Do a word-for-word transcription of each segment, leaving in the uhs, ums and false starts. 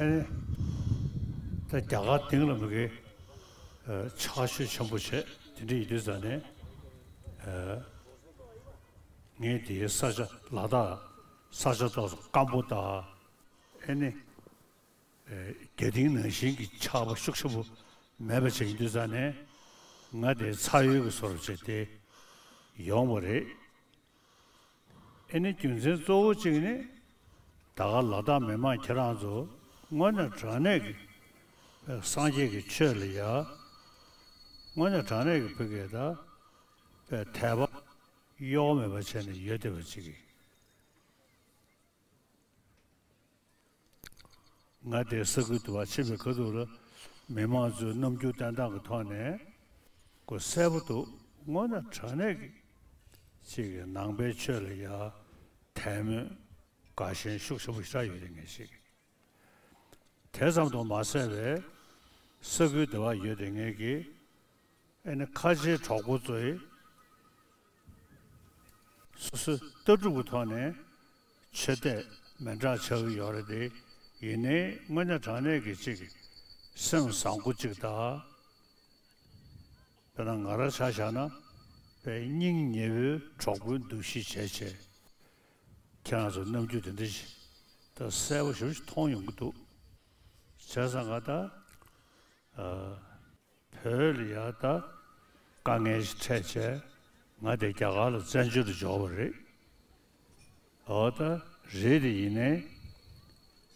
ཨེ་ནི། ད་རྒྱ་གར་སྟེང་ལ་མི་གི་ཕྱག་ཤུལ་ཆེན་པོ་བྱས་དེ་འདྲ་ཡིན་དུས་ཙང་ནས། ངས་དེའི་ས་ཆ་ལ་དྭགས་ས་ཆ་ཏོག་ཙམ་སྐམ་པོ་དང་། ཨེ་ནི། རྒྱ་ཏིང་ནང་བཞིན་གྱི་ཆར་པ་ཤུགས་ཆེན་པོ་མེད་པ་བྱས་ཡིན་དུས་ཙང་ནས། ང་དེ་ཚ་ཡོད་ཀྱི་བཟོ་འདྲ་བྱས་ཏེ་ཡོང་བ་རེད། ཨེ་ནི་རྒྱུ་མཚན་གཙོ་བོ་གཅིག་ནི། ད་ག་ལ་དྭགས་མི་མང་ཁྱེད་རང་ཚོ་དངོས་གནས་དྲང་གནས་ཀྱི་སངས་རྒྱས་ཀྱི་ཆོས་ལ་ཡ། དངོས་གནས་དྲང་གནས་ཀྱི་བོད་སྐད་དང་དད་པ་གཡོ་བ་མེད་པ་བྱས་ནས་ཡོད་བསྡད་པ་ཅིག་གིས། ང་དེ་ས་ཁུལ་དུ་བ་ཕྱིན་པའི་ཁ་ཐུག་ལ་མི་མང་ཚོའི་རྣམ་འགྱུར་བསྟན་སྟངས་ཀྱི་ཐོག་ནས་ཁོ་གསལ་པོ་འདུག་དངོས་གནས་དྲང་གནས་ཀྱི་ཅིག་གི་ནང་པའི་ཆོས་ལ་ཡ་དད་མོས་དགའ་ཞེན་ཤུགས་ཆེན་པོ་ཞེ་དྲག་ཡོད་རེད་ངེས་ཤིག་དེ་ཙམ་དུ་མ་ཟད་པའི་ས་ཁུལ་དུ་བ་ཡོད་དེ་ངེས་ཀྱི། ཨེ་ནི་ཁ་ཆེའི་གྲོགས་པོ་ཚོས་སོ་སོའི་ལྟ་གྲུབ་ཀྱི་ཐོག་ནས་ཆོས་དད་མི་འདྲ་ཆགས་ཀྱི་ཡོད་རེད་དེ། ཡིན་ནའི་དངོས་གནས་དྲང་གནས་ཀྱི་ཅིག་སེམས་བཟང་པོ་ཅིག་དང་། དཔེར་ན་ང་རང་ཆ་བཞག་ན་དཔེ་སྙིང་ཉེ་བོའི་གྲོགས་པོའི་འདུ་ཤེས་བྱས་བྱས། ཁྱེད་རང་ཚོ་རྣམ་འགྱུར་དེ་འདྲ་ཞིག་ད་གསལ་པོ་ཞེ་པོ་ཞིག་མཐོང་ཡོང་གི་འདུག་བྱས་ཙང་ང་ད། བོད་ལ་ཡ་ད་དཀའ་ངལ་ཞིག་འཕྲད་བྱས་ང་དེ་རྒྱ་གར་ལ་བཙན་བྱོལ་དུ་འབྱོར་བ་རེད། འོ་ད་རེད་དེ་ཡིན་ནའི་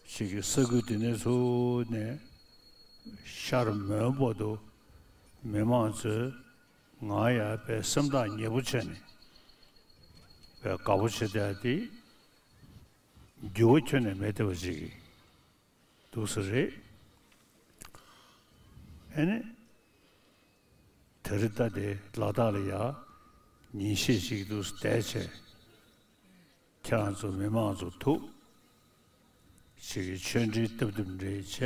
ཅིག་གི་ས་ཁུལ་དེ་ནས་ཚུར་ནས་ཤར་མོན་བར་དུ་མི་མང་ཚོས་ང་ཡ་དཔེ་སེམས་ཐག་ཉེ་པོ་བྱས་ནས་དཔེ་དགའ་པོ་བྱེད་བསྡད་དེ་འགྱུར་བ་ཁྱོན་ནས་མེད་བསྡད་པ་ཅིག་གི་འདུག་ས་རེད། ཨེ་ནི། དེ་རིང་ད་དེ་ལ་དྭགས་ལ་ཡ་ཉིན་ཤས་ཤིག་འདུག་བསྡད་བྱས། ཁྱེད་རང་ཚོ་མི་མང་ཚོ་ཐུག་ཅིག་གི་ཆོས་འབྲེལ་སྟབས་བདེ་འདྲ་བྱས།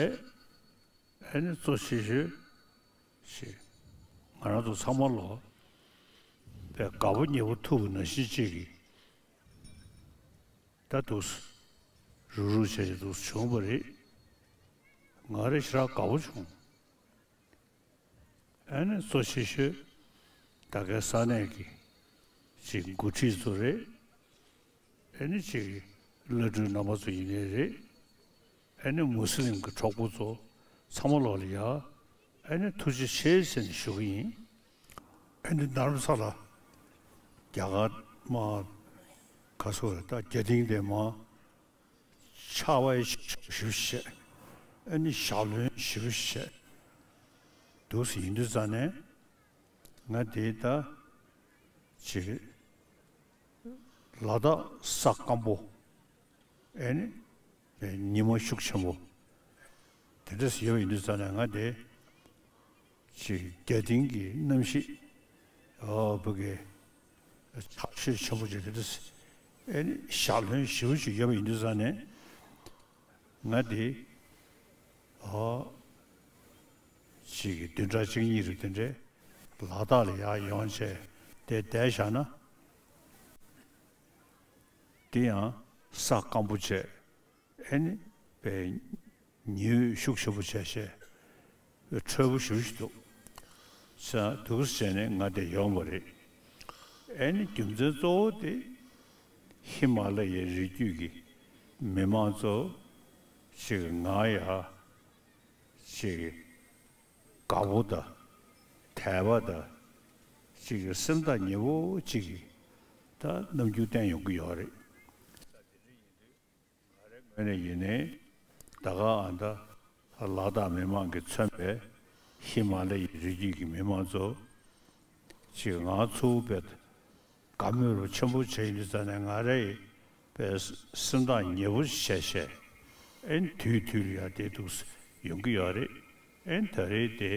ཨེ་ནི་གཙོ་ཆེ་ཤོས་ཤིག་ང་རང་ཚོ་ཚང་མ་ལོ་དཔེ་དགའ་པོ་ཉེ་པོ་ཐུག་པ་ནང་བཞིན་ཅིག་གི་ད་འདུག་རུག་རུག་བྱས་བྱས་འདུག་བྱུང་བ་རེད། ང་རེ་ཞེ་དྲག་དགའ་པོ་བྱུང་། ཨ་ནི་གཙོ་ཆེ་ཤོས་ད་གའི་ས་གནས་ཀྱི་ཅིག་འགོ་ཁྲིད་ཚོ་རེད། ཨ་ནི་ཅིག་བླ་སྤྲུལ་རྣམ་པ་ཚོ་ཡིན་ནའི་རེད། ཨ་ནི་མུ་སི་ལིམ་གྱི་གྲོགས་པོ་ཚོ་ཚང་མ་ལོག་ལ་ཡ། ཨ་ནི་ཐུགས་རྗེ་ཆེ་ཟེར་ནས་ཞུ་གི་ཡིན། ཨ་ནི་དྷ་རམ་ས་ལ་རྒྱ་གར་མ་ག་སོ་རེད་ད་རྒྱ་ཏིང་དེ་མ། ཆར་པ་ཞིབ་ཞིབ་བྱས། ཨ་ནི་ཞག་ལོན་ཞིབ་བྱས། འདུག་སེ་ཡིན་དུས་ཙང་ནས་ང་དེ་ད་ཅིག་ལ་དྭགས་ས་སྐམ་པོ། ཨ་ནི་ཉི་མ་ཤུགས་ཆེན་པོ། དེ་འདྲ་ཞིག་ཡོད་ཡིན་དུས་ཙང་ནས་ང་དེ། ཅིག་རྒྱ་ཏིང་གི་གནམ་གཤིས། ཨོ་བུ་གི་ཆར་ཞོད་ཆེན་པོ་ཅིག་དེ་འདྲ་ཨེ་ནི་ཞག་ལྷོན་ཞེ་པོ་ཅིག་ཡོད་པ་ཡིན་དུས་ཙང་ནས་ང་དེ་ཨོ་ཅིག་གི་བདུན་ཕྲག་གཅིག་གཉིས་རེ་དེ་འདྲའི་ལ་དྭགས་ལ་ཡར་ཡོང་བྱས་དེ་བསྡད་བཞག་ན་དེ་ཡང་ས་སྐམ་པོ་བྱས། ཨེ་ནི་པའི་ཉི་འོད་ཤུགས་ཆེན་པོ་བྱས་བྱས་འཕྲོས་པོ་ཞེ་པོ་ཞིག་འདུག་ས་འདུག་བྱས་ནས་ང་དེ་ཡོང་བ་རེད། ཨེ་ནི་རྒྱུ་མཚན་གཙོ་བོ་དེ་ཧི་མ་ལ་ཡའི་རི་རྒྱུད་ཀྱི་མི་མང་ཚོ་ཅིག་ང་ཡ་ཅིག་དགའ་པོ་དང་དད་པ་དང་ཅིག་སེམས་ཐག་ཉེ་པོ་ཅིག་གི་ད་རྣམ་འགྱུར་བསྟན་ཡོང་གི་ཡོད་རེད། ང་རའི་ངོས་ནས་ཡིན་ནའི་ད་ག་ཨ་ད་ལ་དྭགས་མི་མང་གིས་མཚོན་པའི་ཧི་མ་ལ་ཡའི་རི་རྒྱུད་ཀྱི་མི་མང་ཚོ་ཅིག་ང་ཚོ་བས་དགའ་མོས་རུ་ཆེན་པོ་བྱས་ཡིན་དུས་ཙང་ནས་ང་རའི་བས་སེམས་ཐག་ཉེ་པོ་བྱས་བྱས་ཨེ་དུས་དུས་ལ་ཡ་དེ་འདུག་ཡོང་གི་ཡོད་རེད། ཨེ་ད་རེས་དེ་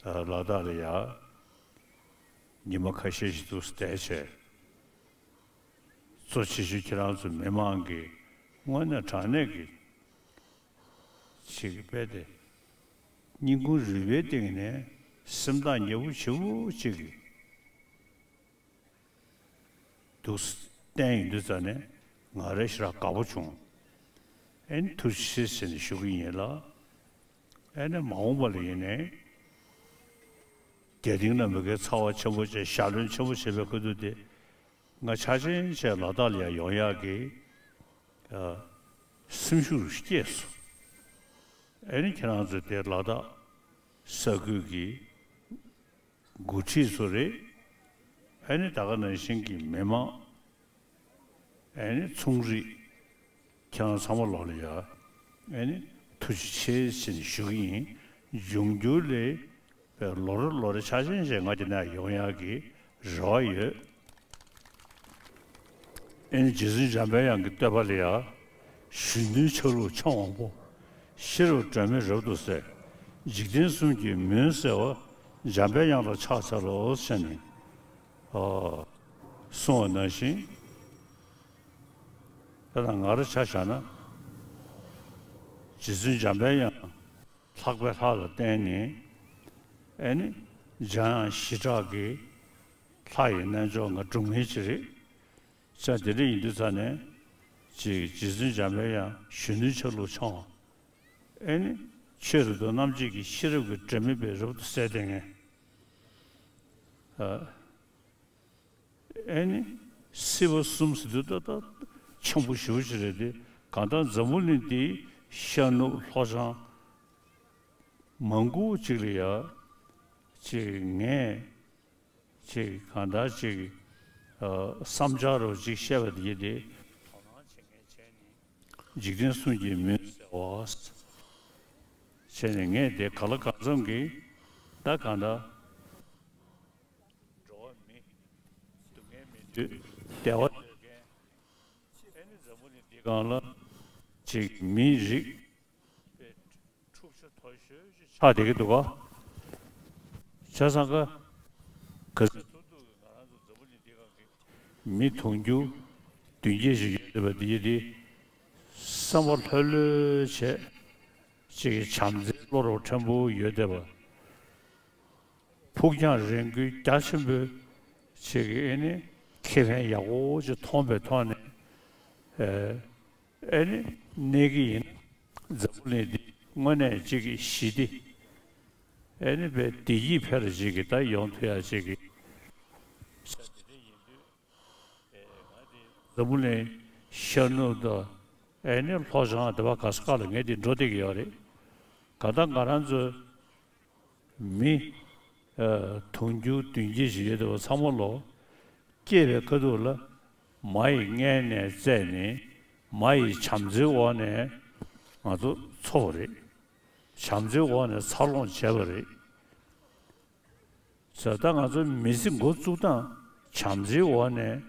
ལ་དྭགས་ལ་ཡ་ཉི་མ་ཁ་ཤས་ཤིག་འདུག་བསྡད་བྱས། གཙོ་ཆེ་ཤོས་ཁྱེད་རང་ཚོ་མི་མང་གི་དངོས་གནས་དྲང་གནས་ཀྱི་ཅིག་དཔེ་དེ་སྙིང་ཁུང་རུས་པའི་གཏིང་ནས་སེམས་ཐག་ཉེ་པོ་ཞེ་པོ་ཅིག་གིས་འདུག་བསྟན་ཡོང་དུས་ཙང་ནས་ང་རེ་ཞེ་དྲག་དགའ་པོ་བྱུང་། ཨེ་ནི་ཐུགས་རྗེ་ཆེ་ཟེར་ནས་ཞུ་གི་ཡིན་ལ། ཨེ་ནི་མ་འོངས་པ་ལ་ཡིན་ནའི། རྒྱ་ཏིང་ན་མི་སྐད་ཚ་བ་ཆེན་པོ་བྱས་ཞབས་བརྟན་ཆེན་པོ་བྱས་པའི་སྐབས་དུས་དེ། ང་ཆ་ཆེན་བྱས་ལ་དྭགས་ལ་ཡང་ཡོང་ཡག་གི་ཨ། སེམས་ཤུགས་སྐྱེས་སོང་། ཨེ་ནི་ཁྱེད་རང་ཚོ་དེ་ལ་དྭགས་ས་ཁུལ་གྱི་འགོ་ཁྲིད་ཚོ་རེད། ཨེ་ནི་ད་ག་ནང་བཞིན་གྱི་མི་མང་། ཨེ་ནི་ཚོང་རིགས། ཁྱེད་རང་ཚང་མ་ལོག་ལ་ཡ། ཨེ་ནི་ཐུགས་རྗེ་ཆེ་ཟེར་ནས་ཞུ་གི་ཡིན། འབྱུང་འགྱུར་ལས། ལོ་རེ་ལོ་རེ་ཆ་ཆེན་ཞིག་ང་འདི་ནས་ཡོང་ཡག་གི་རེ་བ་ཡོད། ཨེ་ནི་རྗེ་བཙུན་འཇམ་པའི་དབྱངས་ཀྱི་བསྟོད་པ་ལ་ཡ། གཞོན་ནུའི་ཆ་ལུགས་འཆང་བ་པོ། ཤེས་རབ་སྒྲོན་མེ་རབ་ཏུ་གསལ། འཇིག་རྟེན་གསུམ་གྱི་མུན་སེལ་བ། འཇམ་པའི་དབྱངས་ལ་ཕྱག་འཚལ་ལོ་ཟེར་ནས། ཨ། གསུངས་པ་ནང་བཞིན། ད་ལྟ་ང་རང་ཆ་བཞག་ན། རྗེ་བཙུན་འཇམ་པའི་དབྱངས། ལྷག་པའི་ལྷ་ལ་བརྟེན་ནས། ཨེ་ནི། འཇམ་དབྱངས་ཞི་དྲག་གི་ལྷ་ཡི་རྣལ་འབྱོར་ང་སྒྲུབ་མཁན་ཅིག་རེད། ས་དེ་འདྲ་ཡིན་དུས་ཙ་ནས། ཅིག་རྗེ་བཙུན་འཇམ་པའི་དབྱངས་གཞོན་ནུའི་ཆ་ལུགས་འཆང་བ། ཨེ་ནི། ཆོས་རབ་ཏུ་རྣམ་འབྱེད་ཀྱི་ཤེས་རབ་ཀྱི་སྒྲོན་མེ་སྦེ་རབ་ཏུ་གསལ་བསྡད་མཁན། ཨ། ཨེ་ནི། སྲིད་པ་གསུམ་ཟེར་དུས་ད་ལྟ་ཆེན་པོ་ཞེ་པོ་ཅིག་རེད་དེ། གང་ལྟར་འཛམ་བུ་གླིང་འདིའི་ཤར་ནུབ་ལྷོ་བྱང་མང་པོ་ཅིག་ལ་ཡ། ཅིག་ངས་ཅིག་གང་ལྟར་ཅིག་ཨ། བསམ་འཆར་རོ་ཅིག་བཤད་པ་དེ་དེ། འཇིག་རྟེན་གསུམ་གྱི་མུན་སེལ་བ། བྱས་ནས་ངས་དེ་ག་ལ་གང་འཚམ་གྱིས་ད་གང་ལྟར། འགྲོ་བ་མི། སྡུག་བསྔལ་མི་འདོད། བདེ་བ་འདོད་མཁན། ཨེ་ནི་འཛམ་བུ་གླིང་འདི་སྒང་ལ་ཅིག་མིའི་རིགས་དཔེ་འཁྲུག་ཆ་དོད་ཤོས་ཤིག་ཆགས་བསྡད་ཀྱི་འདུག་ག་བྱས་ཙང་ཀ་ག་ཚོད་ཐུབ་ཐུབ་ཀྱིས་ང་རང་ཚོ་འཛམ་བུ་གླིང་འདི་སྒང་གི་མི་དུང་ཕྱུར་བདུན་བརྒྱད་ཅིག་ཡོད་བསྡད་པ་འདི་འདི་བསམ་པ་ལྷོད་ལྷོད་བྱས། ཅིག་བྱམས་བརྩེའི་བློ་རབ་ཕྲན་བུ་ཡོད་བསྡད་པ། ཕུགས་རྒྱང་རིང་པོའི་རྒྱ་ཆེན་པོའི་ཅིག་ཨེ་ནི་ཁེ་ཕན་ཡག་པོ་ཅིག་མཐོང་པའི་ཐོག་ནས། ཨེ་ནི་གནས་ཀྱི་ཡིན་ན་འཛམ་བུ་གླིང་འདི་དངོས་གནས་ཅིག་གི་ཞི་བདེ། ཨེ་ནི་བའི་བདེ་སྐྱིད་འཕེལ་རྒྱས་ཀྱི་ད་ཡོང་ཐུབ་ཡག་ཅིག་གི་ས་དེ་འདྲ་ཡིན་དུས། འཛམ་བུ་གླིང་ཤར་ནུབ་དང་ཨེ་ནི་ལྷོ་བྱང་དེ་བ་ག་ས་ག་ལ་ངས་འདི་འགྲོ་བསྡད་ཀྱི་ཡོད་རེད། གང་ལྟར་ང་རང་ཚོ་མི་ཨ། དུང་ཕྱུར་བདུན་བརྒྱད་ཅིག་ཡོད་བསྡད་པ་ཚང་མ་ལོ། སྐྱེས་པའི་ཁ་ཐུག་ལ་མ་ཡི་མངལ་ནས་བཙས་ནས་མ་ཡི་བྱམས་བརྩེའི་འོག་ནས་ང་ཚོ་འཚོ་བ་རེད། བྱམས་བརྩེའི་འོག་ནས་འཚར་ལོངས་བྱས་པ་རེད། ཟེར་ད་ང་ཚོ་མི་ཚེ་འགོ་བཙུགས་སྟངས་བྱམས་བརྩེའི་འོག་ནས་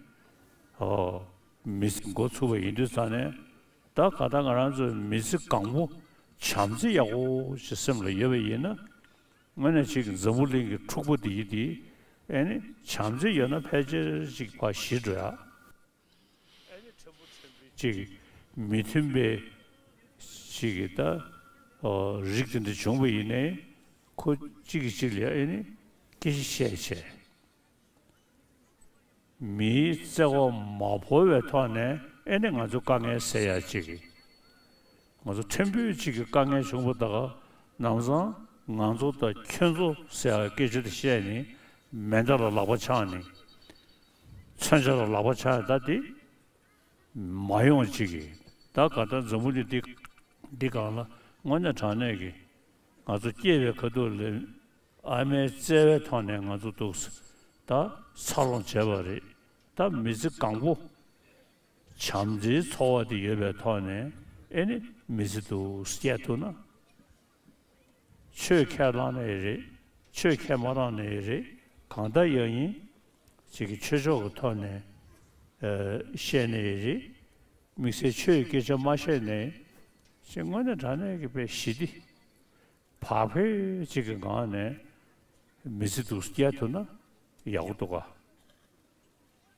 ཨོ། མི་ཚེ་འགོ་ཚུགས་པ་ཡིན་དུས་ཙང་ནས། ད་ག་ད་ང་རང་ཚོའི་མི་ཚེ་གང་པོ་བྱམས་བརྩེ་ཡག་པོ་ཞིག་སེམས་ལ་ཡོད་པ་ཡིན་ན། དངོས་གནས་ཅིག་འཛམ་བུ་གླིང་གི་འཁྲུག་པ་འདི་ཡི་འདི་ཨེ་ནི་བྱམས་བརྩེ་ཡོད་ན་ཕལ་ཆེར་ཅིག་ཕར་ཞི་འགྲོ་ཡ། ཅིག་མི་མཐུན་པའི་ཅིག་གི་ད་ཨོ་རིགས་དེ་འདྲ་བྱུང་བ་ཡིན་ནའི་ཁོ་གཅིག་གིས་གཅིག་ལ་ཨེ་ནི་སྐད་ཆ་བཤད་བྱས། མིའི་བརྩེ་བ་མ་བོར་བའི་ཐོག་ནས་ཨེ་ནི་ང་ཚོ་དཀའ་ངལ་སེལ་ཡ་ཅིག་གི། ང་ཚོ་ཕྲན་བུ་གཅིག་གི་དཀའ་ངལ་བྱུང་བ་ད་ག་ནམ་སང་ང་ཚོ་དང་ཁྱོད་ཚོ་ཟེར་ཡ་སྐད་ཆ་དེ་བཤད་ནི་མེ་མདའ་ལ་ལག་པ་འཆང་ནི་མཚོན་ཆ་ལ་ལག་པ་འཆང་ཡ་ད་དེ་མ་ཡོང་ཅིག་གི། ད་ག་ད་འཛམ་བུ་གླིང་འདི་འདི་སྒང་ལ་དངོས་གནས་དྲང་གནས་ཀྱི་ང་ཚོ་སྐྱེས་པའི་ཁ་ཐུག་ལ་ཨ་མའི་བརྩེ་བའི་ཐོག་ནས་ང་ཚོ་འདུག་ད་འཚར་ལོངས་བྱས་པ་རེད། ད་མི་ཚེ་གང་པོ་བྱམས་བརྩེའི་འཚོ་བ་དེ་ཡོད་པའི་ཐོག་ནས་ཨེ་ནི་མི་ཚེ་འདུག་སྐྱེལ་ཐུབ་ན། ཆོས་ཁས་བླངས་ནས་རེད། ཆོས་ཁས་མ་བླངས་ནས་རེད། གང་ལྟར་ཡང་ཡིན། ཅིག་གི་ཆོས་ཕྱོགས་ཀྱི་ཐོག་ནས་ཨ་བཤད་ནས་རེད། དམིགས་བསལ་ཆོས་ཀྱི་སྐད་ཆ་མ་བཤད་ནས་ཅིག་དངོས་གནས་དྲང་གནས་ཀྱི་དཔེ་ཞི་བདེ་བག་ཕེབས་ཅིག་གི་སྒང་ནས་མི་ཚེ་འདུག་སྐྱེལ་ཐུབ་ན་ཡག་པོ་འདུག་ག་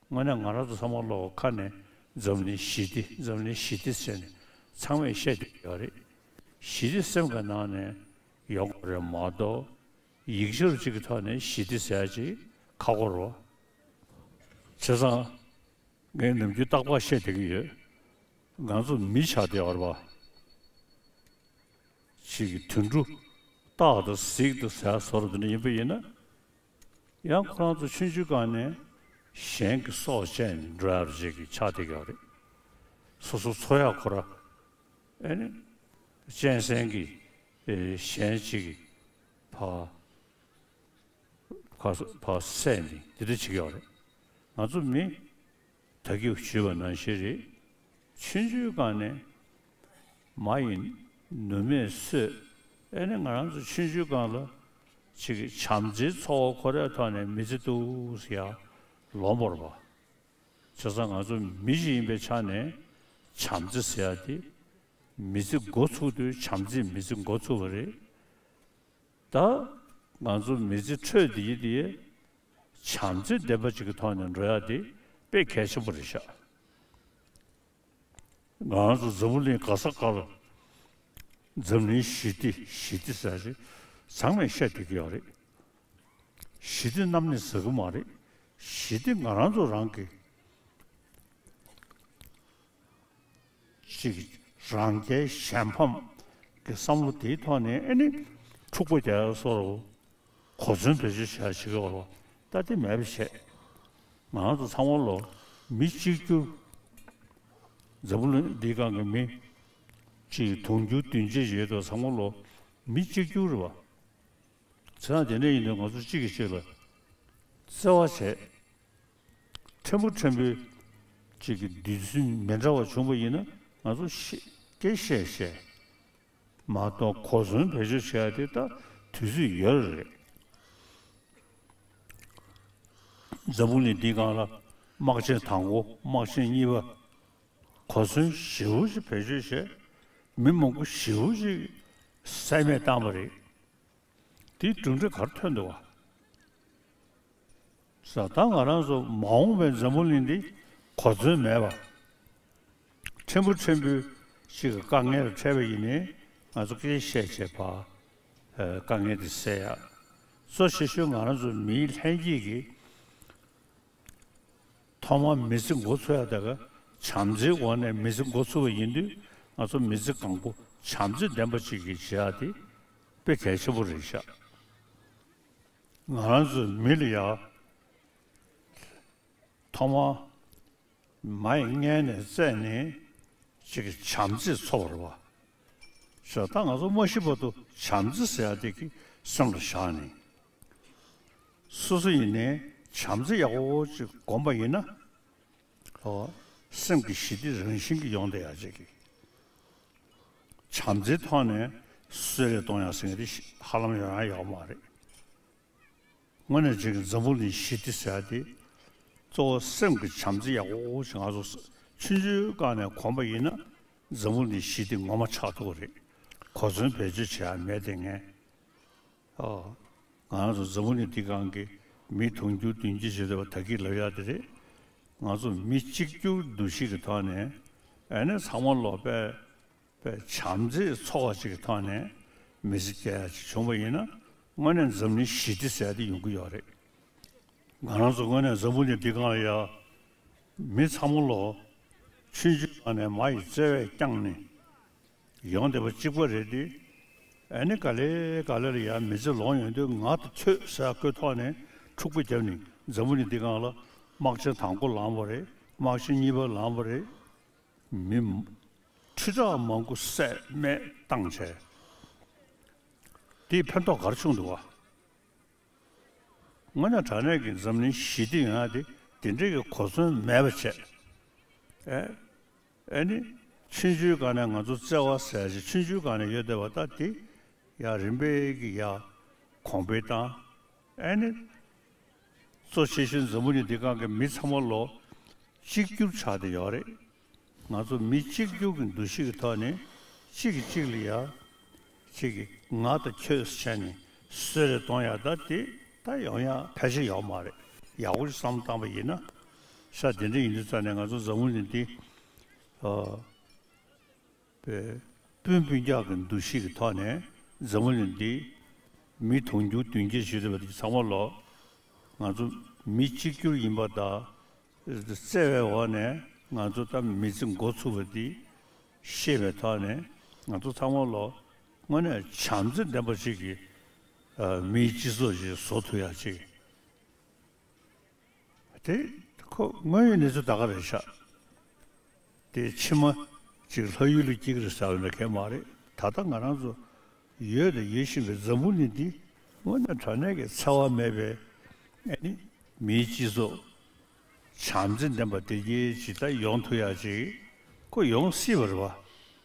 དངོས་གནས་ང་རང་ཚོ་ཚང་མ་ལོག་ཁ་ནས་འཛམ་གླིང་ཞི་བདེ་འཛམ་གླིང་ཞི་བདེ་ཟེར་ནས་ཚང་མས་བཤད་བསྡད་ཡོད་རེད། ཞི་བདེ་སེམས་ཀྱི་ནང་ནས་ཡོང་དགོས་རེད་མ་གཏོགས་ཡིག་ཆ་རུ་གཅིག་གི་ཐོག་ནས་ཞི་བདེ་ཟེར་ཡ་ཅིག་ཁག་པོ་རེད། བྱས་ཙང་ངས་ནམ་རྒྱུན་རྟག་པར་བཤད་བསྡད་ཀྱི་ཡོད། ང་ཚོ་མི་ཆགས་བསྡད་ཡོད་རེད་པ། ཞིག་གི་དུད་འགྲོ་སྟག་དང་གཟིག་དང་ཟེར་བཟོ་འདྲ་དེ་འདྲ་ཡིན་པ་ཡིན་ན། ཡང་ཁོ་རང་ཚོ་ཆུང་ཆུང་སྒང་ནས་གཞན་གྱི་སྲོག་བཅད་ནས་འགྲོ་ཡག་ཅིག་གི་ཆགས་བསྡད་ཀྱི་ཡོད་རེད། སོ་སོ་འཚོ་ཡག་ཁོ་ར། ཨེ་ནི། གཅན་གཟན་གྱིས་ཨེ་གཞན་ཅིག་གི་ཕ་ཕ་ཕ་བསད་ནས་འདི་འདྲ་བྱེད་ཀྱི་ཡོད་རེད། ང་ཚོ་མི་ད་གིན་ཞུས་པ་ནང་བཞིན་རེད། ཆུང་ཆུང་སྒང་ནས་མ་ཡིན་ནུ་མས་གསོས། ཨེ་ནི་ང་རང་ཚོ་ཆུང་ཆུང་སྒང་ལ་ཅིག་བྱམས་བརྩེའི་ཚོགས་པ་ཁོ་རའི་ཐོག་ནས་མི་ཚེ་འདུག་ཟེར་ཡ་ལོངས་པར་བ། བྱས་ཙང་ང་ཚོ་མི་ཞིག་ཡིན་པའི་ཆ་ནས་བྱམས་བརྩེ་ཟེར་ཡ་དེ་མི་ཚེ་འགོ་ཚུགས་དུས་བྱམས་བརྩེས་མི་ཚེ་འགོ་ཚུགས་པ་རེད། ད་ང་ཚོ་མི་ཚེ་འཕྲོད་བསྡད་ཡི་དེ་བྱམས་བརྩེ་ལྡན་པ་ཅིག་གི་ཐོག་ནས་འགྲོ་ཡ་དེ་དཔེ་གལ་ཆེན་པོ་རེད་ཤག་ང་རང་ཚོ་འཛམ་བུ་གླིང་ག་ས་ག་ལ་འཛམ་གླིང་ཞི་བདེ་ཞི་བདེ་ཟེར་ཞིག་ཚང་མས་བཤད་བསྡད་ཀྱི་ཡོད་རེད། ཞི་བདེ་གནམ་ནས་ཟེར་གི་མ་རེད། ཞི་བདེ་ང་རང་ཚོ་རང་གི་ཅིག་རང་རྒྱལ་གཞན་ཕམ་གྱི་བསམ་བློ་དེའི་ཐོག་ནས་ཨེ་ནི་འཁྲུག་པ་རྒྱག་ཡ་བཟོ་འདྲ་གོ་མཚོན་བེད་སྤྱོད་བྱེད་ཡ་ཞིག་ཡོད་རེད་བ། ད་དེ་མེད་པ་བྱས། ང་རང་ཚོ་ཚང་མ་ལོ་མི་གཅིག་གྱུར། འཛམ་བུ་གླིང་འདིའི་སྒང་གི་མི་གཅིག་དུང་ཕྱུར་བདུན་བརྒྱ་ཡོད་དོ་ཚང་མ་ལོ་མི་གཅིག་གྱུར་རེད་བ། བྱས་ཙང་དེ་འདྲ་ཡིན་དུས་ང་ཚོ་གཅིག་གིས་གཅིག་ལ་བརྩེ་བ་བྱས། ཕྲན་བུ་ཕྲན་བུའི་གཅིག་གི་བདུད་རྩི་མི་འདྲ་བ་བྱུང་བ་ཡིན་ན་ང་ཚོ་ཤེས་སྐད་བཤད་བཤད་མ་གཏོགས་གོ་མཚོན་བེད་སྤྱོད་བྱེད་ཡ་དེ་ད་དུས་ཚོད་ཡོད་རེད། འཛམ་བུ་གླིང་འདིའི་སྒང་ལ་དམག་ཆེན་དང་པོ་དམག་ཆེན་གཉིས་པ་གོ་མཚོན་ཞེ་པོ་ཞིག་བེད་སྤྱོད་བྱས། མི་མང་པོ་ཞེ་པོ་ཞིག་བསད་རྨས་བཏང་བ་རེད། དེའི་གྲུབ་འབྲས་ག་རེ་ཐོན་འདུག་བ། ས་ད་ང་རང་ཚོ་མ་འོངས་པའི་འཛམ་བུ་གླིང་འདི་གོ་མཚོན་མེད་པ། ཕྲན་བུ་ཕྲན་བུ་ཞིག་གི་དཀའ་ངལ་ལ་འཕྲད་པ་ཡིན་ནའི་ང་ཚོ་སྐད་ཆ་བཤད་བྱས་པ། ཨ་དཀའ་ངལ་འདི་སེལ་ཡ། གཙོ་ཆེ་ཤོས་ང་རང་ཚོ་མིའི་ལྷན་སྐྱེས་ཀྱི་ཐོག་མར་མི་ཚེ་འགོ་ཚུགས་ཡ་དེ་ག་བྱམས་བརྩེའི་སྒོ་ནས་མི་ཚེ་འགོ་ཚུགས་པ་ཡིན་དུས་ང་ཚོ་མི་ཚེ་གང་པོ་བྱམས་བརྩེ་ལྡན་པ་ཅིག་གི་བྱེད་ཡ་དེ་དཔེ་གལ་ཆེན་པོ་རེད་ཤག་ང་རང་ཚོའི་མི་ལ་ཡ་ཐོག་མར་མ་ཡི་མངལ་ནས་བཙས་ནས་ཅིག་གི་བྱམས་བརྩེ་ཚོར་བ་རེད་བ། ཞེས་ད་ང་ཚོ་མ་ཤི་བར་དུ་བྱམས་བརྩེ་ཟེར་ཡ་དེ་གི་སེམས་ལ་བཞག་ནས། སོ་སོ་ཡིན་ནའི་བྱམས་བརྩེ་ཡག་པོ་ཅིག་སྒོམ་པ་ཡིན་ན། ཨོ། སེམས་ཀྱི་ཞི་བདེ་རང་བཞིན་གྱིས་ཡོང་བསྡད་ཡ་ཅིག་གི། བྱམས་བརྩེའི་ཐོག་ནས་གསོད་རེས་གཏོང་ཡ་ཟེར་མཁན་དེ་ཧ་ལམ་ཡོང་ཡ་ཡོད་མ་རེད། དངོས་གནས་བྱས་ཀྱི་འཛམ་བུ་གླིང་ཞི་བདེ་ཟེར་ཡ་དེ། གཙོ་བོ་སེམས་ཀྱི་བྱམས་བརྩེ་ཡག་པོ་ཞིག་ང་ཚོ་ཆུང་ཆུང་སྒང་ནས་གོམས་པ་ཡིན་ན་འཛམ་བུ་གླིང་ཞི་བདེ་ངོ་མ་ཆགས་ཐུབ་ཀྱི་རེད། གོ་མཚོན་བེད་སྤྱོད་བྱེད་ཡ་མེད་དེ་ངས། ཨོ། ང་རང་ཚོ་འཛམ་བུ་གླིང་འདི་སྒང་གི་མི་དུང་ཕྱུར་བདུན་བརྒྱ་ཞིག་རེད་བ། ད་གིན་ལབ་ཡ་དེ་རེད། ང་ཚོ་མི་གཅིག་གྱུར་འདུ་ཤེས་ཀྱི་ཐོག་ནས་ཨ་ནི་ཚང་མ་ལོག་པས་པའི་བྱམས་བརྩེའི་ཚོགས་པ་ཅིག་གི་ཐོག་ནས་མི་ཚེ་སྐྱེལ་ཡ་ཅིག་བྱུང་བ་ཡིན་ན་དངོས་གནས་འཛམ་གླིང་ཞི་བདེ་ཟེར་ཡ་དེ་ཡོང་གི་ཡོད་རེད། ང་རང་ཚོ་དངོས་གནས་འཛམ་བུ་གླིང་འདི་སྒང་ལ་ཡ་མི་ཚང་མ་ལོ་ཆུང་ཆུང་སྒང་ནས་མ་ཡི་བརྩེ་བས་བསྐྱངས་ནས་ཡོང་བསྡད་པ་གཅིག་པ་རེད་དེ། ཨ་ནི་ག་ལེ་ག་ལེ་ལ་ཡ་མི་ཚེ་ལོངས་ཡོང་དུས་ང་དང་ཁྱོད་ཟེར་བཀོད་ཐོག་ནས་འཁྲུག་པ་བརྒྱབ་ནས་འཛམ་བུ་གླིང་འདི་སྒང་ལ་དམག་ཆེན་དང་པོ་ལངས་པ་རེད། དམག་ཆེན་གཉིས་པ་ལངས་པ་རེད། མི་ཁྲི་ཕྲག་མང་པོ་བསད་རྨས་བཏང་བྱས། དེས་ཕན་ཐོགས་ག་རེ་བྱུང་འདུག་བ། དངོས་གནས་དྲང་གནས་ཀྱི་འཛམ་གླིང་ཞི་བདེ་ཡོང་ཡ་དེ་དེ་འདྲའི་གི་གོ་མཚོན་མེད་པ་བྱས། ཨེ། ཨེ་ནི། ཆུང་ཆུང་སྒང་ནས་ང་ཚོ་བརྩེ་བ་ཟེར་ཞིག་ཆུང་ཆུང་སྒང་ནས་ཡོད་བསྡད་པ་ད་དེ་ཡ་རིམ་པས་ཀྱི་ཡ་གོང་འཕེལ་བཏང་། ཨེ་ནི། གཙོ་ཆེ་ཤོས་འཛམ་བུ་གླིང་འདི་སྒང་གི་མི་ཚང་མ་ལོ་གཅིག་གྱུར་ཆགས་བསྡད་ཡོད་རེད། ང་ཚོ་མི་གཅིག་གྱུར་གྱི་འདུ་ཤེས་ཀྱི་ཐོག་ནས་གཅིག་གིས་གཅིག་ལ་ཡ་གཅིག་གིས་ང་དང་ཁྱོད་ཟེར་བྱས་ནས་གསོད་རེས་གཏོང་ཡ་ད་དེ་ད་ཡོང་ཡ་ཕལ་ཆེར་ཡོད་མ་རེད། ཡག་པོ་ཞིག་བསམ་བློ་བཏང་པ་ཡིན་ན། ཤ་དེ་འདྲ་ཡིན་དུས་ཙང་ནས་ང་ཚོ་འཛམ་བུ་གླིང་འདི། ཨ། པའི་སྤུན་སྤུན་ཀྱག་གི་འདུ་ཤེས་ཀྱི་ཐོག་ནས་འཛམ་བུ་གླིང་འདི་མི་དུང་ཕྱུར་བདུན་བརྒྱ་ཞིག་རེད་པ། དེ་ཚང་མ་ལོ་ང་ཚོ་མི་གཅིག་གྱུར་ཡིན་པ་དང་། བརྩེ་བའི་འོག་ནས་ང་ཚོ་ད་མི་ཚེ་འགོ་ཚུགས་པ་འདི་ཤེས་པའི་ཐོག་ནས་ང་ཚོ་ཚང་མ་ལོ་ དངོས་གནས་བྱམས་བརྩེ་ལྡན་པ་ཅིག་གིས་ཨ་མིའི་སྤྱི་ཚོགས་ཅིག་བཟོ་ཐུབ་ཡག་ཅིག་དེ་ཁོ་དངོས་ཡོད་གནས་ཚུལ་ད་ག་རེད་ཤག་དེ་ཕྱི་མ་ཅིག་ལྷ་ཡུལ་ལ་སྐྱེ་གི་རེད་ཟེར་བ་འདྲ་གང་མ་རེད། ད་ལྟ་ང་རང་ཚོ་ཡོད་དང་ཡོད་བཞིན་པའི་འཛམ་བུ་གླིང་འདི་དངོས་གནས་དྲང་གནས་ཀྱི་འཚེ་བ་མེད་པའི་ཨ་ནི་མིའི་སྤྱི་ཚོགས་བྱམས་བརྩེ་ལྡན་པ་དེ་གྱིས་ཇི་ལྟར་ཡོང་ཐུབ་ཡག་ཅིག་ཁོ་ཡོང་སྲིད་པ་རེད་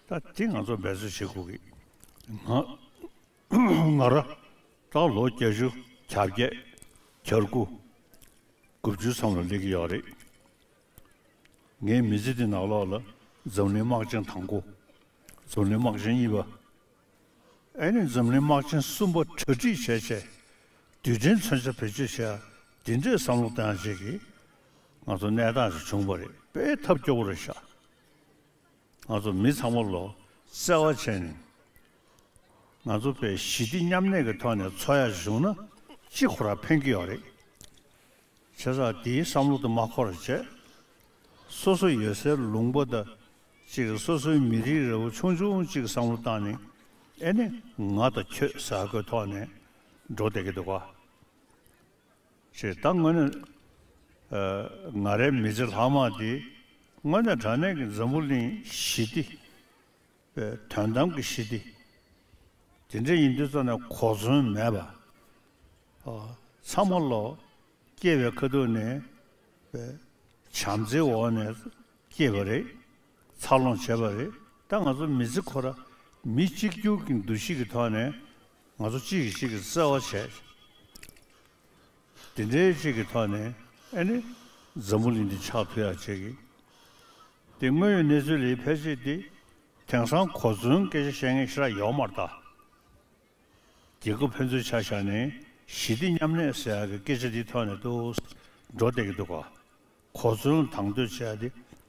པ། ད་དེ་ང་ཚོ་འབད་རྩོལ་བྱེད་དགོས་ཀྱི། ང་ང་རང་ད་ལོ་བརྒྱད་ཅུ་གྱ་བརྒྱད་གྱ་དགུ་དགུ་བཅུ་ཙམ་ལ་སླེབས་ཀྱི་ཡོད་རེད། ངའི་མི་ཚེ་འདི་ནང་ལོགས་ལ་འཛམ་གླིང་དམག་ཆེན་དང་པོ། འཛམ་གླིང་དམག་ཆེན་གཉིས་པ། ཨ་ནི་འཛམ་གླིང་དམག་ཆེན་གསུམ་པ་གྲ་སྒྲིག་བྱས་བྱས། རྡུལ་ཕྲན་མཚོན་ཆ་བེད་སྤྱོད་བྱས། འདི་འདྲའི་བསམ་བློ་བཏང་བྱས་ཀྱི་ང་ཚོ་གནས་སྟངས་ཤིག་བྱུང་བ་རེད། དཔེ་ཐབས་སྐྱོ་པོ་རེད་ཤག་ང་ཚོ་མི་ཚང་མ་ལོ་བརྩེ་བ་བྱས་ནས། ང་ཚོ་དཔེ་ཞི་བདེ་མཉམ་གནས་ཀྱི་ཐོག་ནས་འཚོ་ཡག་བྱུང་ན་གཅིག་ཁོ་རང་ཕན་གྱི་ཡོད་རེད། བྱས་ཙང་དེའི་བསམ་བློ་དེ་མ་འཁོར་བ་བྱས། སོ་སོ་ཡོད་སའི་ལུང་པ་དང་གཅིག་སོ་སོའི་མི་རིགས་འདྲ་བོ་ཆུང་ཆུང་གཅིག་བསམ་བློ་བཏང་ནས་ཨེ་ནི་ང་དང་ཁྱོད་ཟེར་ཡག་གི་ཐོག་ནས་འགྲོ་བསྡད་ཀྱི་འདུག་ག་ཞེས་ད་དངོས་གནས་ཨ་ང་རའི་མི་ཚེ་ལྷག་མ་དེ་དངོས་གནས་དྲང་གནས་ཀྱི་འཛམ་བུ་གླིང་ཞི་བདེ། པའི་དོན་དམ་གྱི་ཞི་བདེ། དེ་འདྲ་ཡིན་དུས་ཙམ་ནས་གོ་མཚོན་མེད་པ། ཨ་ཚང་མ་ལོ་སྐྱེས་པའི་ཁ་ཐུག་ནས་པའི་བྱམས་བརྩེའི་འོག་ནས་སྐྱེས་པ་རེད། འཚར་ལོངས་བྱས་པ་རེད། ད་ང་ཚོ་མི་ཚེ་ཁོ་ར་མི་གཅིག་གྱུར་གྱི་འདུ་ཤེས་ཀྱི་ཐོག་ནས་ང་ཚོ་གཅིག་གིས་གཅིག་གི་བརྩེ་བ་བྱས། དེ་འདྲའི་གཅིག་གི་ཐོག་ནས་ཨ་ནི་འཛམ་བུ་གླིང་འདི་ཆགས་ཐུབ་ཡག་བྱེད་ཀྱི། དེ་དངོས་ཡོད་གནས་ཚུལ་ལས་ཕལ་ཆེར་དེ་དེང་སང་གོ་མཚོན་སྐད་ཆ་བཤད་མཁན་ཞེ་དྲག་ཡོད་མ་རེད་ད། རྒྱལ་ཁབ་ཕན་ཚུན་ཆ་བཞག་ནས་ཞི་བདེ་མཉམ་གནས་ཟེར་ཡག་གི་སྐད་ཆ་འདི་ཐོག་ནས་ཏོག་ཙམ་འགྲོ་བསྡད་ཀྱི་འདུག་ག་གོ་མཚོན་དང་དོད་བྱས་ཏེ་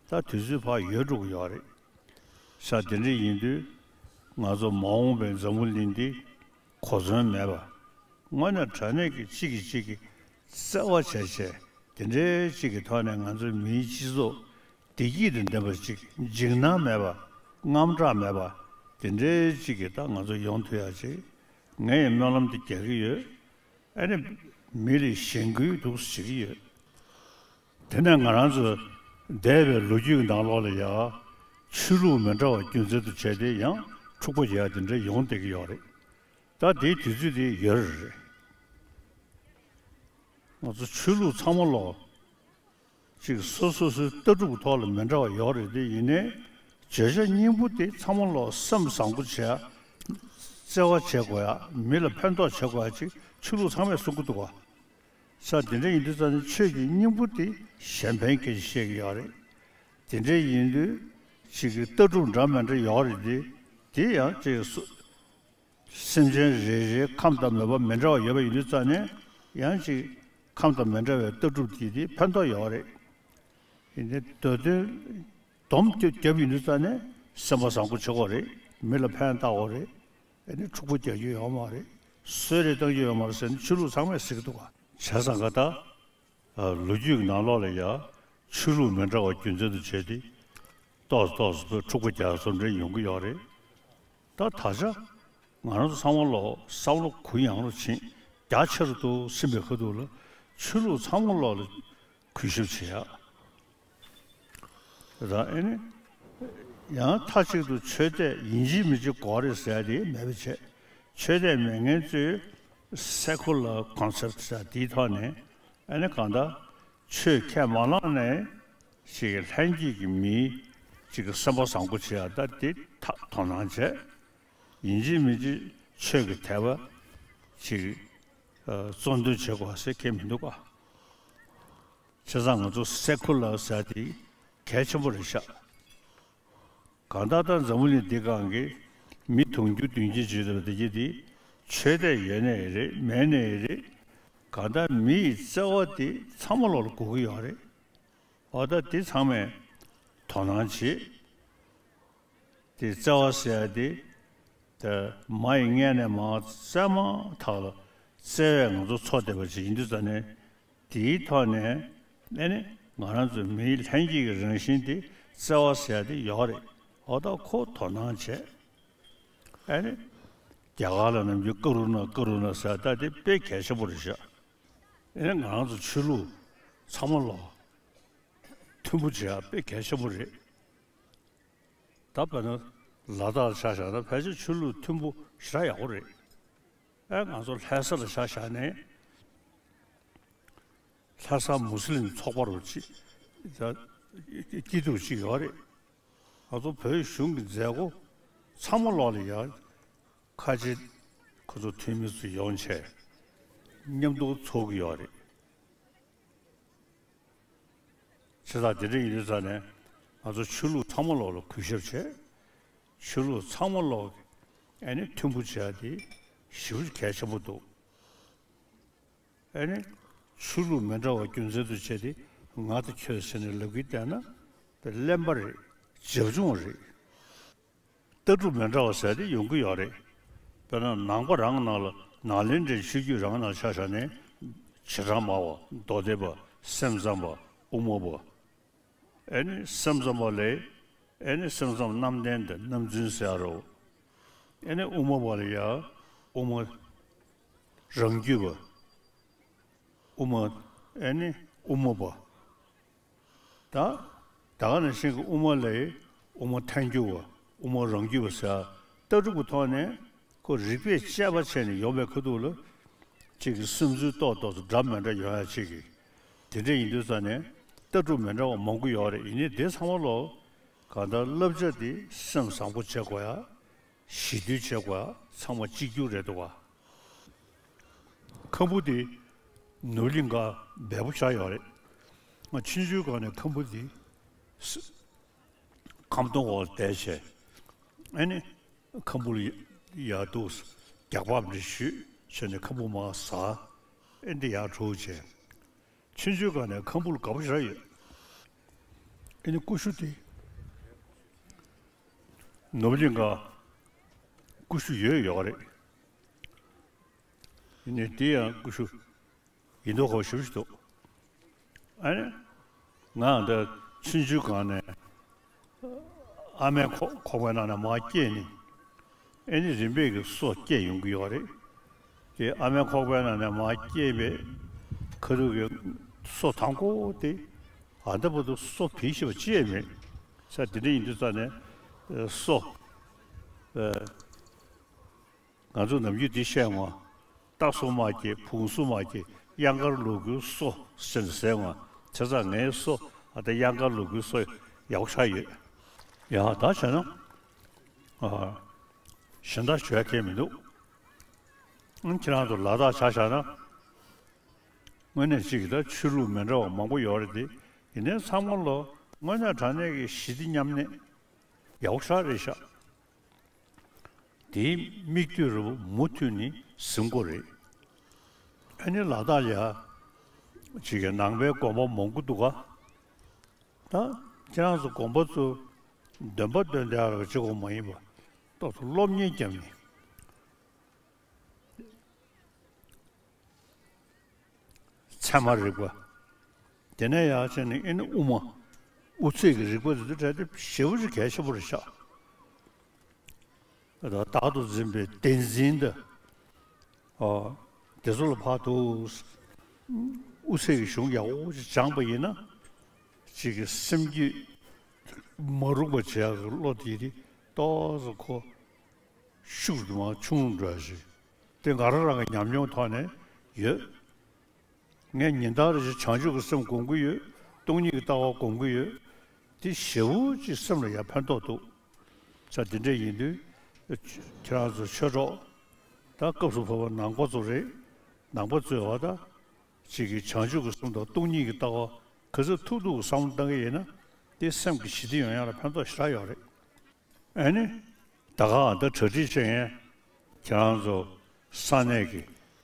ད་དུས་ཚོད་ཕར་ཡོལ་འགྲོ་གི་ཡོད་རེད། ས་དེ་འདྲ་ཡིན་དུས་ང་ཚོ་མ་འོངས་པའི་འཛམ་བུ་གླིང་འདི་གོ་མཚོན་མེད་པ། དངོས་གནས་དྲང་གནས་ཀྱི་གཅིག་གིས་གཅིག་གི་བརྩེ་བ་བྱས་བྱས་དེ་འདྲའི་གཅིག་གི་ཐོག་ནས་ང་ཚོའི་མིའི་སྤྱི་ཚོགས་བདེ་སྐྱིད་དང་ལྡན་པ་ཅིག་འཇིགས་སྣང་མེད་པ་དངངས་སྐྲག་མེད་པ་དེ་འདྲའི་གཅིག་གི་ད་ང་ཚོ་ཡོང་ཐུབ་ཡག་ཅིག་ངས་ཡང་སྨོན་ལམ་དེ་རྒྱག་གི་ཡོད། ཨ་ནི་མི་ལ་གཞེན་སྐུལ་འདུག་སེ་བྱེད་ཀྱི་ཡོད། དེ་ནས་ང་རང་ཚོ་འདས་པའི་ལོ་རྒྱུས་ཀྱི་ནང་ལོགས་ལ་ཡང་ཆོས་ལུགས་མི་འདྲ་བ་རྒྱུ་མཚན་དུ་བྱས་ཏེ་ཡང་འཁྲུག་པ་ཡག་དེ་འདྲ་ཡོང་བསྡད་ཀྱི་ཡོད་རེད། ད་དེའི་དུས་ཚོད་དེ་ཡོལ་རེད། ང་ཚོ་ཆོས་ལུགས་ཚང་མ་ལོ་གཅིག་སོ་སོ་སོའི་ལྟ་གྲུབ་ཐོག་ལ་མི་འདྲ་བ་ཡོད་རེད་དེ་ཡིན་ནའི་བརྗོད་བྱ་སྙིང་པོ་དེ་ཚང་མ་ལོ་སེམས་བཟང་པོ་བྱས་བརྩེ་བ་བྱེད་དགོས་ཡ་མི་ལ་ཕན་ཐོགས་བྱེད་དགོས་ཡ་ཅིག་ཆོས་ལུགས་ཚང་མས་གསུང་གི་འདུག་བ། ས་དེ་འདྲ་ཡིན་དུས་ཙང་ནས་ཆོས་ཀྱི་སྙིང་པོ་དེ་གཞན་ཕན་སྐད་ཆ་བཤད་ཀྱི་ཡོད་རེད། དེ་འདྲ་ཡིན་དུས་གཅིག་གི་ལྟ་གྲུབ་འདྲ་མི་འདྲ་ཡོད་རེད་དེ། དེ་ཡང་ཅིག་སུ་སེམས་ཅན་རེ་རེའི་ཁམས་དང་མོས་པ་མི་འདྲ་བ་ཡོད་པ་ཡིན་དུས་ཙང་ནས་ཡང་ཅིག་ཁམས་དང་མི་འདྲ་བའི་ལྟ་གྲུབ་དེ་དེ་ཕན་ཐོགས་ཡོད་རེད། ཡིན་ནའི་འདོད་དོན་སྡོམ་རྒྱབ་ཡིན་དུས་ཙང་ནས་སེམས་པ་བཟང་པོ་བྱེད་དགོས་རེད། མི་ལ་ཕན་བཏགས་དགོས་རེད། ཨ་ནི་འཁྲུག་པ་རྒྱག་རྒྱུ་ཡོད་མ་རེད། གསོད་རེས་གཏོང་རྒྱུ་ཡོད་མ་རེད་ཟེར་ནས་ཆོས་ལུགས་ཚང་མས་ཟེར་གྱི་འདུག་ག་བྱས་ཙང་ག་ད། ལོ་རྒྱུས་ཀྱི་ནང་ལོགས་ལ་ཡང་ཆོས་ལུགས་མི་འདྲ་བ་རྒྱུ་མཚན་དུ་བྱས་ཏེ། ཏོག་ཙམ་ཏོག་ཙམ་འཁྲུག་པ་རྒྱག་ཚུལ་འདྲ་ཡོང་གི་ཡོད་རེད། ད་ད་ཆ་ང་རང་ཚོ་ཚང་མ་ལོ་བསམ་བློ་གུ་ཡངས་རུ་ཕྱིན་རྒྱ་ཆེ་རུ་འདུག་ཟིན་པའི་ཁ་ཐུག་ལ་ཆོས་ལུགས་ཚང་མ་ལོག་ལ་གུས་ཞབས་བྱེད་ཡག་ད་ཨེ་ནི། ཡང་མཐའ་གཅིག་ཏུ་ཆོས་དད་ཡིན་གཅིག་མིན་གཅིག་དགོས་རེད་ཟེར་ཡ་དེ་མེད་པ་བྱས། ཆོས་དད་མེད་མཁན་ཚོས་སེ་ཁུ་ལར་ཀོན་སེབ་ཊི་ཟེར་དེའི་ཐོག་ནས་ཨེ་ནི་གང་ལྟར་ཆོས་ཁས་མ་བླངས་ནས་ཞིག་ལྷན་སྐྱེས་ཀྱི་མིའི་ཅིག་གི་སེམས་པ་བཟང་པོ་བྱེད་ཡ་ད་དེ་ཐག་དོ་སྣང་བྱས། ཡིན་གཅིག་མིན་གཅིག་ཆོས་ཀྱི་དད་པ་ཅིག་གཙོ་འདོན་བྱེད་དགོས་ཟེར་མཁན་མི་འདུག་ག་བྱས་ཙང་ང་ཚོ་སེ་ཁུ་ལར་ཟེར་དེ་གལ་ཆེན་པོ་རེད་ཤག་གང་ལྟར་ད་འཛམ་བུ་གླིང་འདི་སྒང་གི་མི་དུང་ཕྱུར་བདུན་བརྒྱད་ཅིག་རེད་པ། དེ་གྱད་དེ་ཆོས་དད་ཡོད་ནའི་རེད་མེད་ནའི་རེད། གང་ལྟར་མི་ཡི་བརྩེ་བ་དེ་ཚང་མ་ལོག་ལ་དགོས་ཀྱི་ཡོད་རེད། འོ་ད་དེ་ཚང་མས་དོ་སྣང་བྱེད། དེ་བརྩེ་བ་ཟེར་ཡ་དེ། ད་མ་ཡི་མངལ་ནས་མར་བཙས་མ་ཐག་ལ་བརྩེ་བས་ང་ཚོ་འཚོ་བསྡད་པ་ཅིག་ཡིན་དུས་ཙང་ནས། དེའི་ཐོག་ནས་ཨེ་ནི་ང་རང་ཚོ་མིའི་ལྷན་སྐྱེས་ཀྱི་རང་བཞིན་དེ་བརྩེ་བ་ཟེར་ཡ་དེ་ཡོད་རེད། འོ་ད་ཁོ་དོ་སྣང་བྱས། ཨེ་ནི་ རྒྱ་གར་ལ་ནམ་རྒྱུན་ཀ་རུ་ཎ་ཀ་རུ་ཎ་ཟེར་ད་དེ་དཔེ་གལ་ཆེན་པོ་རེད་ཤག་ཨེ་ང་རང་ཚོ་ཆོས་ལུགས་ཚང་མ་ལོག་མཐུན་པོ་བྱེད་ཡ་དཔེ་གལ་ཆེན་པོ་རེད། ད་དཔེར་ན་ལ་དྭགས་ལ་ཆ་བཞག་ན་ཕལ་ཆེར་ཆོས་ལུགས་མཐུན་པོ་ཞེ་དྲག་ཡག་པོ་རེད། ཨེ་ང་ཚོ་ལྷ་ས་ལ་ཆ་བཞག་ནས། ལྷ་ས་མུ་སི་ལིམ་ཚོགས་པ་རུ་ཅིག་ད་སྐྱིད་སྡུག་ཅིག་ཡོད་རེད། ང་ཚོ་བོད་གཞུང་གི་མཛད་སྒོ་ཚང་མ་ལོག་ལ་ཡ་ཁ་ཆེ་ཁོ་ཚོ་འཐུས་མི་ཚོ་ཡོང་བྱས་མཉམ་དུ་ཚོགས་ཀྱི་ཡོད་རེད། བྱས་ཙང་དེ་འདྲ་ཡིན་དུས་ཙང་ནས་ང་ཚོ་ཆོས་ལུགས་ཚང་མ་ལོག་ལ་གུས་ཞབས་བྱས། ཆོས་ལུགས་ཚང་མ་ལོག་ཨ་ནི་མཐུན་པོ་བྱས་ཏེ་ཞེ་པོ་གལ་ཆེན་པོ་འདུག་ཨ་ནི་ཆོས་ལུགས་མི་འདྲ་བ་རྒྱུ་མཚན་དུ་བྱས་ཏེ་ང་དང་ཁྱོད་ཟེར་ནས་ལབ་ཀྱི་བསྡད་ན་དེ་གླེན་པ་རེད། བྱབ་ཆུང་རེད། ལྟ་གྲུབ་མི་འདྲ་བ་ཟེར་དེ་ཡོང་གི་ཡོད་རེད། དཔེར་ན་ནང་པ་རང་ནང་ལ་ནཱ་ལེནྡྲའི་ཆོས་བརྒྱུད་རང་ནང་ཆ་བཞག་ནས་བྱེ་བྲག་སྨྲ་བ་མདོ་སྡེ་པ་སེམས་ཙམ་པ་དབུ་མ་པ། ཨེ་ནི་སེམས་ཙམ་པ་ལས་ཨེ་ནི་སེམས་ཙམ་རྣམ་བདེན་དང་རྣམ་རྫུན་ཟེར་ཡ་རོ། ཨེ་ནི་དབུ་མ་པ་ལ་ཡ་དབུ་མ་རང་རྒྱུད་པ། དབུ་མ་ཨེ་ནི་དབུ་མ་པ། ད་ད་ག་ནང་བཞིན་གྱི་དབུ་མ་ལས་དབུ་མ་ཐལ་འགྱུར་བ་དབུ་མ་རང་རྒྱུད་པ་ཟེར་ཡ་ལྟ་གྲུབ་ཀྱི་ཐོག་ནས་ཁོ་རིགས་པས་དཔྱད་པ་བྱས་ནས་ཡོང་བའི་ཁ་ཐུག་ལ་གཅིག་གི་སེམས་ཚུལ་ཏོག་ཏོག་ཙམ་འདྲ་མི་འདྲ་ཡོང་ཡ་གཅིག་གི། དེ་འདྲ་ཡིན་དུས་ཙང་ནས་ལྟ་གྲུབ་མི་འདྲ་བ་མང་པོ་ཡོད་རེད། ཡིན་ནའི་དེ་ཚང་མ་ལོག་གང་ལྟར་བསླབ་བྱ་དེ་སེམས་བཟང་པོ་བྱེད་དགོས་ཡ། ཞི་དུལ་བྱེད་དགོས་ཡ་ཚང་མ་གཅིག་གྱུར་རེད་འདུག་བ། ཁམ་བུ་དེ་ནོར་གླིང་ག་འབེལ་པོ་ཆགས་ཡོད་རེད། ང་ཆུང་ཆུང་སྒང་ནས་ཁམ་བུ་དེ་ཁམ་སྡོང་འོག་ལ་བསྡད་བྱས། ཨ་ནི་ཁམ་བུ་ལ་ཡར་འདུག་རྒྱག་པ་འདྲ་ཞུས་བྱས་ནས་ཁམ་བུ་མར་ཟ། ཨེ་འདི་ཡར་འགྲོ་བྱས། ཆུང་ཆུང་སྒང་ནས་ཁམ་བུ་ལ་དགའ་པོ་ཞེ་དྲག་ཡོད། ཨེ་ནི་ཀུ་ཤུ་དེ། ནོར་གླིང་ག་ཀུ་ཤུ་ཡོད་ཡོད་རེད། ཨེ་ནི་དེ་ཡང་ཀུ་ཤུ་ཡིན་མདོག་ཁ་པོ་ཞེ་པོ་ཞིག་འདུག་ཨ་ནི་ང་འདི་ཆུང་ཆུང་སྒང་ནས་ཨ་མའི་ཁོག་ཁོག་པའི་ནང་ནས་མར་སྐྱེས་ནས། ཨེ་ནི་རིམ་པས་ཀྱི་སོ་སྐྱེས་ཡོང་གི་ཡོད་རེད། དེ་ཨ་མའི་ཁོག་པའི་ནང་ནས་མར་སྐྱེས་པའི་ཁ་ཐུག་གི་སོ་དང་པོ་དེ་ཨ་ད་བར་དུ་སོ་བིད་ཤེས་པ་ཅི་ཡང་མེད། ས་དེ་འདྲ་ཡིན་དུས་ཙང་ནས་སོ་ཨ་ང་ཚོ་ནམ་རྒྱུན་འདི་བཤད་ངོ་། རྟ་སོ་མ་སྐྱེས་བོང་སོ་མ་སྐྱེས་གཡང་དཀར་ལུག་གུའི་སོ་ཟེར་ནས་ཟེར་ངོ་། བྱས་ཙང་ངའི་སོ་ཨ་ད་གཡང་དཀར་ལུག་གུའི་སོ་ཡག་པོ་ཆགས་ཡོད། ཡང་ད་བྱས་ན་ཨ་གཞན་དག་ཞུ་ཡ་གང་ཡང་མི་འདུག་ཨང་ཁྱེད་རང་ཚོ་ལ་དྭགས་ཆ་བཞག་ན། དངོས་གནས་གཅིག་གི་ད་ཆོས་ལུགས་མི་འདྲ་བ་མང་པོ་ཡོད་རེད་དེ། ཡིན་ནའི་ཚང་མ་ལོ་དངོས་གནས་དྲང་གནས་ཀྱི་ཞི་བདེ་མཉམ་གནས་ཡག་པོ་ཞེ་དྲག་རེད་ཤག་དེའི་མིག་ལྟོས་རུ་མུ་མཐུད་ནས་ཟིན་དགོས་རེད། ཨ་ནི་ལ་དྭགས་ལ་གཅིག་གི་ནང་པའི་དགོན་པ་མང་པོ་འདུག་ག་ད་ཁྱེད་རང་ཚོ་དགོན་པ་ཚོ་འདོན་པ་འདོན་བསྡད་ཡོད་རེད་པ། གཅིག་པོ་མ་ཡིན་པ་ཏོག་ཙམ་སློབ་གཉེར་བརྒྱབ་ནས། ཚད་མ་རིག་པ། དེ་ནས་ཡར་བྱས་ནས་ཨེ་ནི་དབུ་མ། དབུ་ཚད་ཀྱི་རིག་པ་དེ་ཚོ་གྲས་དེ་ཞེ་པོ་ཅིག་གལ་ཆེན་པོ་རེད་ཤག་བདག་ཏུ་འཛིན་པའི་བདེན་འཛིན་དང་། ཨོ། དེ་ཚོ་ལ་ཕར་དུ་དབུ་ཚད་ཀྱི་གཞུང་ཡག་པོ་ཅིག་སྦྱངས་པ་ཡིན་ན། གཅིག་གི་སེམས་རྒྱུད་མ་རུངས་པ་བྱེད་ཡག་གི་བློ་དེ་དེ་ཏོག་ཙམ་ཁོ། ཤུགས་དུ་མ་ཆུང་རུ་འགྲོ་ཡ་ཞིག་དེ་ང་རང་རང་གི་ཉམས་མྱོང་ཐོག་ནས་ཡོད། ངས་ཉིན་ལྟར་རེ་བཞིན་བྱང་ཆུབ་ཀྱི་སེམས་སྒོམ་གྱི་ཡོད། སྟོང་ཉིད་ཀྱི་ལྟ་བ་སྒོམ་གྱི་ཡོད། དེ་ཞེ་པོ་ཅིག་སེམས་ལ་ཡ་ཕན་ཐོགས་འདུག་ས་དེ་འདྲ་ཡིན་དུས། ཁྱེད་རང་ཚོ་ཆོས་གྲོགས། ད་སྐབས་སུ་བབ་པ་ནང་པ་ཚོ་རེད། ནང་པ་ཚོས་བ་ད། གཅིག་གིས་བྱང་ཆུབ་ཀྱི་སེམས་དང་སྟོང་ཉིད་ཀྱི་ལྟ་བ་ག་ཚོད་ཐུབ་ཐུབ་ཀྱི་བསམ་བློ་བཏང་གི་ཡིན་ན། དེ་སེམས་ཀྱི་ཞི་བདེ་ཡོང་ཡ་ལ་ཕན་ཐོགས་ཞེ་དྲག་ཡོད་རེད། ཨ་ནི། ད་ག་ཨ་ད་གྲ་སྒྲིག་བྱེད་མཁན་ཁྱེད་རང་ཚོ་ས་གནས་ཀྱི་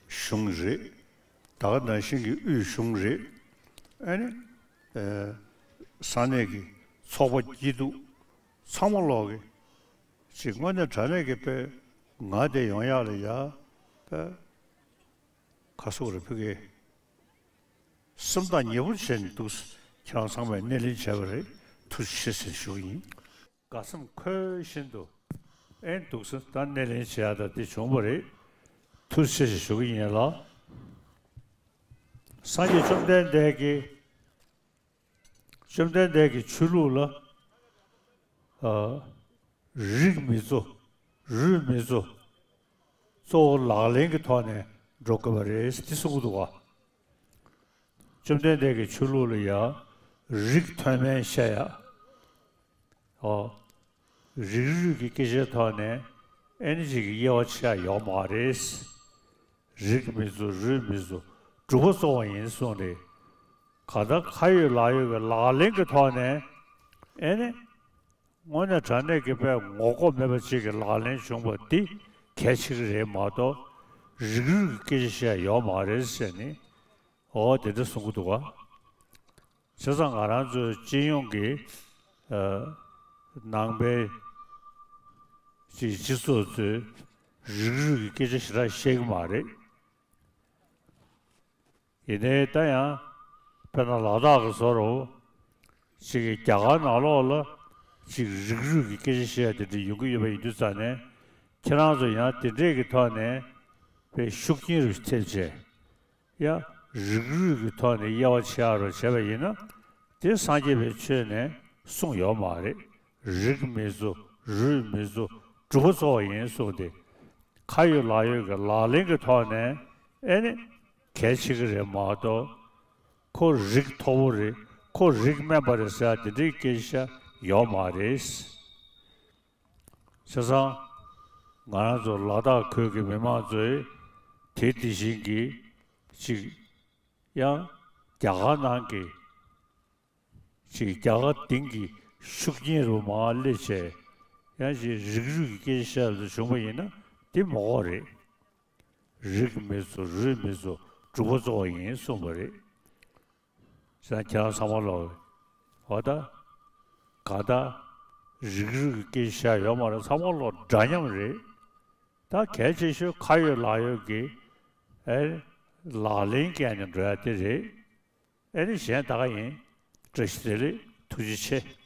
གཞུང་རེད། ད་ག་ནང་བཞིན་གྱི་དབུས་གཞུང་རེད། ཨ་ནི། ཨེ། ས་གནས་ཀྱི་ཚོགས་པ་སྐྱིད་སྡུག་ཚང་མ་ལོག་གི་ཅིག་དངོས་གནས་དྲང་གནས་ཀྱི་དཔེ་ང་དེ་ཡོང་ཡག་ལ་ཡ་དཔེ་ཁ་སོག་རེ་ཕུལ་གི་སེམས་ཐག་ཉེ་པོ་བྱས་ནས་འདུག་ཁྱེད་རང་ཚང་མས་སྣེ་ལེན་བྱས་པ་རེད། ཐུགས་རྗེ་ཆེ་ཟེར་ཞུ་གི་ཡིན། དགའ་སེམས་འཁོལ་བཞིན་དུ། ཨེ་འདུག་ས་ད་སྣེ་ལེན་བྱེད་ཡ་ད་དེ་བྱུང་བ་རེད། ཐུགས་རྗེ་ཆེ་ཞུ་གི་ཡིན་ལ། སངས་རྒྱས་བཅོམ་ལྡན་འདས་ཀྱིས། བཅོམ་ལྡན་འདས་ཀྱི་ཆོས་ལུགས་ལ། ཨ། རིགས་མི་གཙོ། རུས་མི་གཙོ། གཙོ་བོ་ལག་ལེན་གྱི་ཐོག་ནས་འགྲོ་དགོས་པ་རེད་དེ་གསུང་གི་འདུག་ག། བཅོམ་ལྡན་འདས་ཀྱི་ཆོས་ལུགས་ལ་ཡང་རིགས་མཐོ་དམན་བཤད་ཡ། ཨོ། རིགས་རུས་ཀྱི་སྐད་ཆའི་ཐོག་ནས་ཨེ་ནི་ཅིག་གི་དབྱེ་བ་ཕྱེ་ཡ་ཡོད་མ་རེད། རིགས་མི་གཙོ་རུས་མི་གཙོ་གྲུབ་པ་གཙོ་བོ་ཡིན་གསུངས་ཏེ། གང་ལྟར་ཁ་ཡོད་ལག་ཡོད་ཀྱི་ལག་ལེན་གྱི་ཐོག་ནས་ཨེ་ནི། དངོས་གནས་དྲང་གནས་ཀྱི་དཔེ་ངོ་ལྐོག་མེད་པ་ཅིག་གི་ལག་ལེན་བྱུང་བ་འདི་གལ་ཆེ་གི་རེད་མ་གཏོགས། རིགས་རུས་ཀྱི་སྐད་ཆ་བཤད་ཡོད་མ་རེད་ཟེར་ནས། འོ་དེ་འདྲ་གསུང་གི་འདུག་ག། བྱས་ཙང་ང་རང་ཚོའི་སྤྱི་ཡོངས་ཀྱི་ཨ། ནང་པའི་ཅིག་སྤྱི་ཚོགས་ཚོས་རིགས་རུས་ཀྱི་སྐད་ཆ་ཞེ་དྲག་བཤད་ཀྱི་མ་རེད། ཡིན་ནའི་ད་ཡང་། དཔེར་ན་ལ་དྭགས་ཀྱི་བཟོ་འདྲ་བོ། ཅིག་གིས་རྒྱ་གར་ནང་ལོགས་ལ། ཅིག་རིགས་རུས་ཀྱི་སྐད་ཆ་བཤད་དེ་འདྲ་ཡོང་གི་ཡོད་པ་ཡིན་དུས་ཙང་ནས། ཁྱེད་རང་ཚོ་ཡང་དེ་འདྲས་ཀྱི་ཐོག་ནས། དཔེ་ཤུགས་རྐྱེན་རུ་ཐེབས་བྱས། ཡ། རིགས་རུས་ཀྱི་ཐོག་ནས་དབྱེ་བ་ཕྱེ་ཡ་རུ་བྱས་པ་ཡིན་ན། དེ་སངས་རྒྱས་པའི་ཆོས་ནས་གསུངས་ཡོད་མ་རེད། རིགས་མི་གཙོ། རུས་མི་གཙོ། གྲུབ་པ་གཙོ་བོ་ཡིན་གསུངས་ཏེ། ཁ་ཡོད་ལག་ཡོད་ཀྱི་ལག་ལེན་གྱི་ཐོག་ནས་ཨེ་ནི་གལ་ཆེ་གི་རེད་མ་གཏོགས། ཁོ་རིགས་མཐོ་པོ་རེད། ཁོ་རིགས་དམན་པ་རེད་ཟེར་ཡ་དེ་འདྲའི་སྐད་ཆ་ཡོད་མ་རེད། བྱས་ཙང་། ང་རང་ཚོ་ལ་དྭགས་ཁུལ་གྱི་མི་མང་ཚོས་དེ་དེ་བཞིན་གྱི་ཅིག་ཡང་རྒྱ་གར་ནང་གི་ཅིག་རྒྱ་གར་སྟེང་གི་ཤུགས་རྐྱེན་རུ་མར་སླེབས་བྱས། ཡང་ཅིག་རིགས་རུས་ཀྱི་སྐད་ཆ་བཤད་ལ་བྱུང་བ་ཡིན་ན་དེ་མ་གོ་རེད། རིགས་མི་གཙོ་རུས་མི་གཙོ་གྲུབ་པ་གཙོ་བོ་ཡིན་གསུངས་པ་རེད། ཟེར་ན་ཁྱེད་རང་ཚང་མ་ལོག་འོ་ད། གང་ལྟར། རིགས་རུས་ཀྱི་སྐད་ཆ་བཤད་ཡོད་མ་རེད། ཚང་མ་ལོག་འདྲ་མཉམ་རེད། ད་གལ་ཆེ་ཤོས་ཁ་ཡོད་ལག་ཡོད་ཀྱི། ཨེ། ལག་ལེན་བཀལ་ནས་འགྲོ་ཡ་དེ་རེད། ཨེ་ནི་གཞན་ད་ག་ཡིན། བཀྲ་ཤིས་བདེ་ལེགས། ཐུགས་རྗེ་ཆེ།